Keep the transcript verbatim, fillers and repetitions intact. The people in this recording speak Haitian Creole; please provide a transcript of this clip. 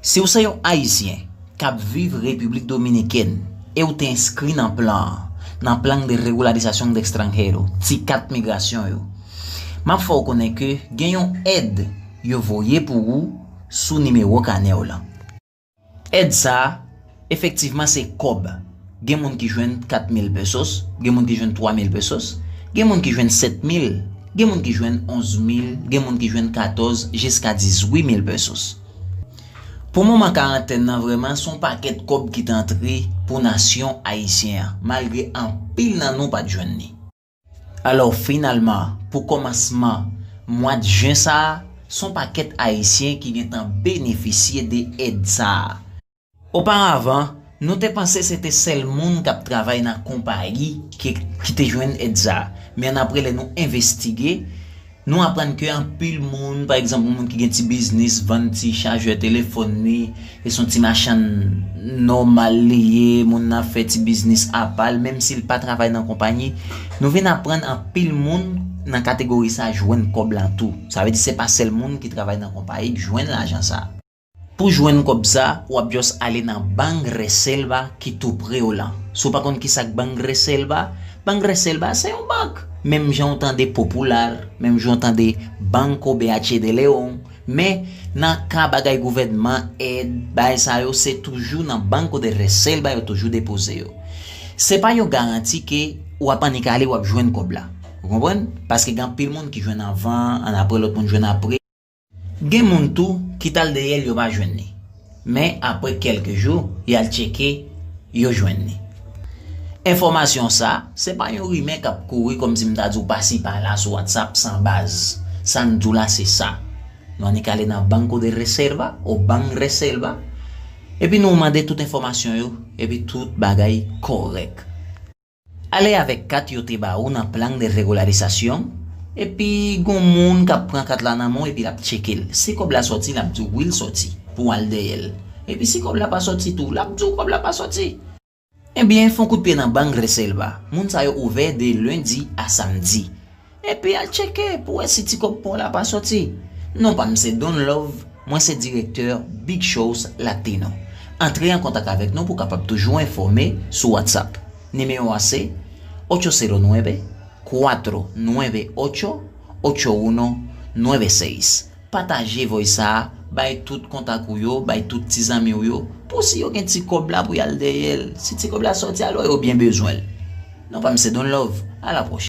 Si w se yon Ayisyen k ap viv Repiblik Dominikèn e w te enskri nan plan an, nan Plan de Regularización de Extranjero, ti kat migrasyon yo, m ap fè w konnen ke gen yon èd yo voye pou ou sou nimewo kanè w lan. Èd sa a, efektivman, se kòb. Gen moun ki jwenn kat mil pesos, gen moun ki jwenn twa mil pesos, gen moun ki jwenn sèt mil, gen moun ki jwenn onz mil, gen moun ki jwenn katòz jiska dizuit mil pesos. Pou moman karantèn nan, vrèman, se yon pakèt kòb ki t antre pou nasyon ayisyen an, malgre anpil nan nou pa t jwenn li. Alò, finalman, pou kòmansman mwa jen sa a, se yon pakèt Ayisyen ki gentan benefisye de èd sa a. Oparavan, nou te panse se te sèl moun k ap travay nan konpayi ki, ki te jwenn èd sa a. Men annapre, lè nou envestige, nou aprann ke anpil moun, pa egzanp, yon moun ki gen ti biznis, vann ti chajè telefòn li, e se yon ti machann nòmal li ye, moun nan ap fè ti biznis apa l, menm si l pa travay nan konpayi. Nou vin aprann anpil moun nan kategori sa a jwenn kòb la tou. Sa vle di se pa sèl moun ki travay nan konpayi k jwenn lajan sa a. Pou jwenn kòb sa, w ap just ale nan Banreserva ki tou pre w lan. Si w pa konn kisa k Banreserva, Banreserva se yon bank. Menm jan w tande Popular, menm jan w tande Banco B H de León, men nan ka bagay gouvènman, èd, bagay sa yo, se toujou nan Banco de Reserva yo toujou depoze yo. Se pa yon garanti ke w ap annik ale, w ap jwenn kòb la. Ou konprann? Paske gen anpil moun ki jwenn anvan, annapre lòt moun jwenn apre. Gen moun tou ki t al dèyè l, yo pa jwenn li. Men apre kèlke jou, y al tcheke, yo jwenn li. Enfòmasyon sa, se pa yon rimè k ap kouri kòmsi m ta di w pasi pala sou WhatsApp san baz. Sa n di w la, se sa. Nou annik ale nan Banco de Reserva ou Banreserva, epi nou mande tout enfòmasyon yo, epi tout bagay kòrèk. Ale avèk kat yo te ba ou nan Plan de Regularización, epi gon moun k ap pran kat la nan men w epi l ap tcheke l. Si kòb la sòti, l ap di w wi l sòti, pou w al dèyè l. Epi si kòb la pa sòti tou, l ap di w kòb la pa sòti. Ebyen, fè yon kout pye nan Banreserva. Moun sa yo ouvè de lendi a samdi. Epi al tcheke pou wè si ti kòb pa w la pa sòti. Non pa m se Don Love, mwen se direktè Big Shows Latino. Antre an kontak avèk nou pou w kapab toujou enfòme sou WhatsApp. Nimewo a se ocho cero nueve, cuatro nueve ocho, ocho uno nueve seis. Pataje voice sa a, bay tout kontak ou yo, bay tout ti zanmi w yo, pou si yo gen ti kòb la pou y al dèyè l. Si ti kòb la sòti, alò yo byen bezwen l. Non pa m se Don Love. A la pwochèn.